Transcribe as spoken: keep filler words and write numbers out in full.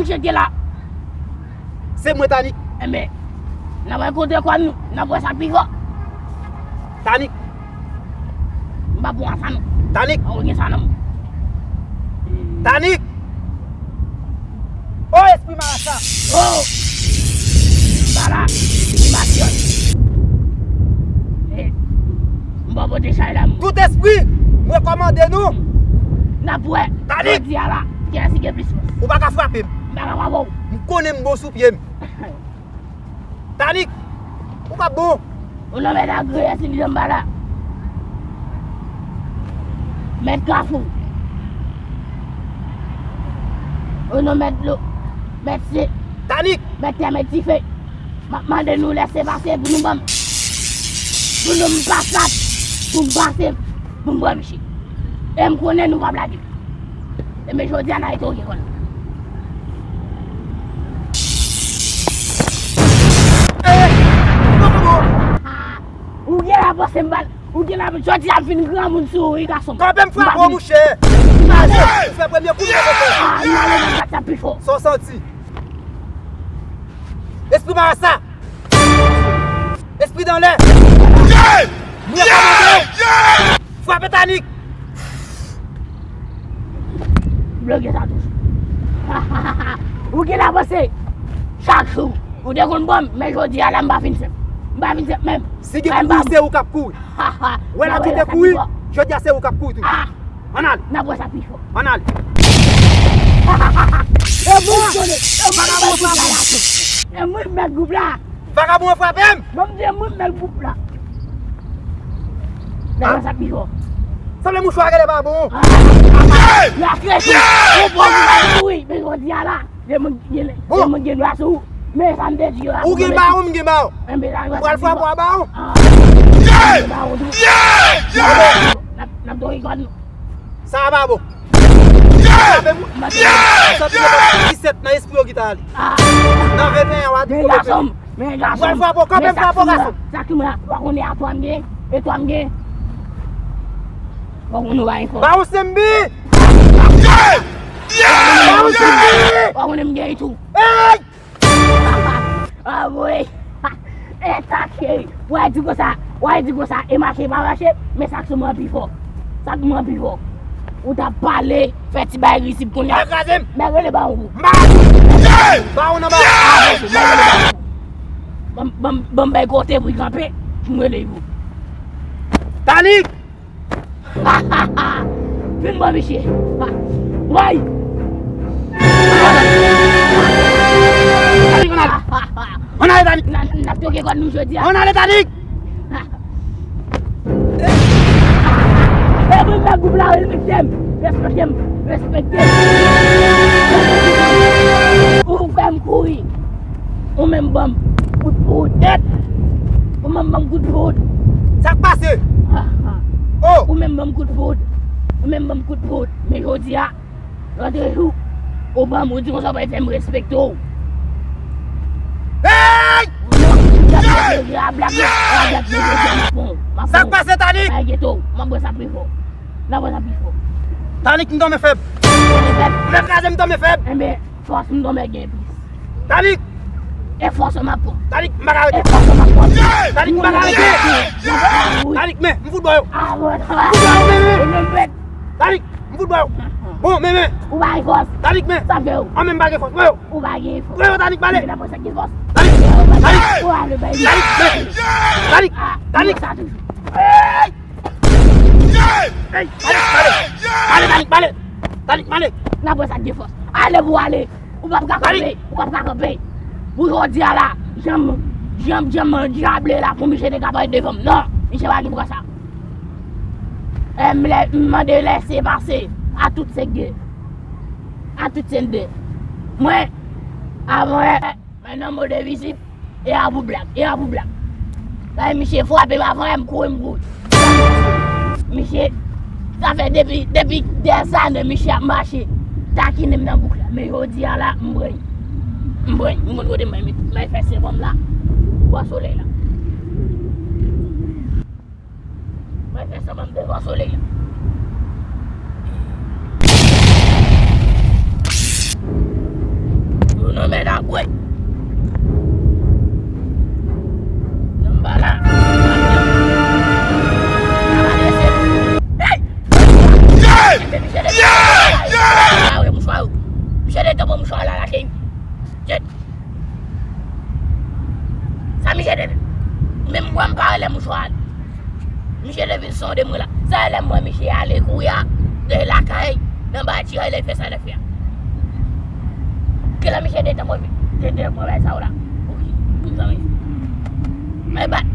Cheke la. Se mwen, Tanik. Enben, n ap rankontre kò nou, n ap wè sa k pi fò. Tanik. M pa bon a sa non. Tanik. An, ou gen sa nan men w. Tanik. O, espri marasa. O! Bala, li matyòt. E, m pa pote chay la, m. Tout espri, m rekòmande nou. N ap wè. Tanik. Jodi a la, kiyès ki gen plis fòs? Ou pa ka frape m. M pa ka frape w. M konnen m bon sou pye m. Tanik, ou p ap bon. O non mèt Agreyè, si li janm pa la. Mèt Kafou. O non mèt Lo, mèt Se. Tanik. Mèt Tè, mèt Dife. M ap mande nou lèse pase pou nou ban m, pou nou m pasat, pou m pase, pou m pran miche. E m konnen nou p ap lage. Enben jodi a n a rete oke kò n. Ou gen la panse m pral, ou gen la, jodi a m fin granmoun sou ou wi gason. Kanpe m frape w mouche. Ou fè premye kou m te fè. Ah, m ale nan kat sa pi fò. Sa w santi? Espri marasa. Espri dan lè. Mwen kòmande. Frape Tanik. Bloke sa toujou. Ou gen avanse. Chak jou. Ou te konn bon, men jodi a la m pa fin senp. M pa fin senp menm. Si gen kouri, se ou k ap kouri. Wè la tou te kouri. Jodi a se ou k ap kouri tou. Ann al. N ap wè sa pi fò. Ann al. E mwen, e mwen, e mwen mèt gwoup la. Vagabon an frape m. Bon, m di e mwen mèt gwoup la. N ap wè sa pi fò. Sanble mouchwa a genlè pa bon. La kredi. Ou bon, ou bon, wi, men jodi a la. Lè mwen gen, lè mwen gen dwa sou ou. Men sa m te di yo a. Ou gen bawon, m gen bawon. Enben sa. M pral frape w a bawon. Bawon tou. N ap, n ap doki kò nou. Sa a pa bon. Frape m. Santi disèt nan espri yo ki ta ale. Nan venteyen an w a di. Men gason m, men gason m. M pral frape w, kanpe m frape w gason. Sa ki mwen la, w a konnen a twa m gen, e twa m gen. W a konnen w a enfò. Bawon Senbi. Bawon Senbi. W a konnen m gen itou. Ey! Ah, wi. E sa cheri. W a di konsa, w a di konsa, e mache pa mache, men sa k sou mwen pi fò. Sa k mwen pi fò. Ou t ap pale, fè ti bagay risib kounye a. Mwen kraze m. Mwen rele bawon pou. M pa ka kouri. Bawon nan bawon. Avanse, mwen rele bawon pou. Ban m, ban m, ban m bay kote pou l kanpe, pou m rele pou. Tanik! Vin bò, mesye. Woy! Ann ale, Tanik. N ap toke kò nou jodi a. Ann ale, Tanik. E mwen fè gwoup la respekte m. Respekte m. Respekte m. Ou fè m kouri. Ou menm ban m kout poud. Tèt. Ou menm ban m kout poud. Sa k pase? Ah, ah. Oh. Ou menm ban m kout poud. Ou menm ban m kout poud. Men jodi a, lòt jou, ou ban m, ou di konsa w pral fè m respekte w. Hey! Sa k pase, Tanik? Ay, geto, m ap wè sa pi fò. N ap wè sa pi fò. Tanik, m tonbe fèb. Tonbe fèb? Ou vle kraze m tonbe fèb? Enben, fòs m tonbe gen plis. Tanik! E fòs m ap pran. Tanik, m pa ka rete. E fòs m ap pran. Tanik, m pa ka rete. Tanik, men, m fout ba w yo. M fout ba w yo, men, men. Tanik, m fout ba w yo. Bon, men, men. Ou pa gen fòs. Tanik, men. Sa fè w. An, men, m pa gen fòs. Ba w yo. Ou pa gen fòs. Ba w yo, Tanik, m ale. Tanik, Tanik, Tanik, men. Tanik, Tanik. Ey! Ey, Tanik, m ale. M ale, Tanik, m ale. Tanik, m ale. N ap wè sa k gen fòs. Ale pou w ale. Ou p ap ka kanpe. Ou p ap ka kanpe. Pou jodi a la, janm, janm, janm, dyable la pou misye te ka parèt devan m. Non, misye pa gen dwa sa. E m lè, m mande lèse pase a tout sèk de. A tout sèk de. Mwen, avan, mwen nan mode vizit. E a pou blak, e a pou blak. Sa e misye frape m avan, e m kouri, m kouri. Misye, sa fè depi, depi dèzane misye ap mache takinen m nan bouk la. Men jodi a la, m pran, m pran, m konn kote m al met, m al fè senp an m la. Bò solèy la. Mwen fè sanblan m devan solèy la. Ou nan mèd a bwè. Nan m pa la. Hey! Misye te, misye te, ah, wi, mouchwa yo. Misye te tanpon mouchwa la, lage m. Jet. Sa misye te, menm bwa m pa rele mouchwa. Misye te vin sonde mwen la. Sa lè m wè misye ale kouri a de lakay nan ba ti lè fè sa lè fè a. Kilè misye te tanpon te te mwen bay sa w la. Oke, pou zanmi. Mwen bat.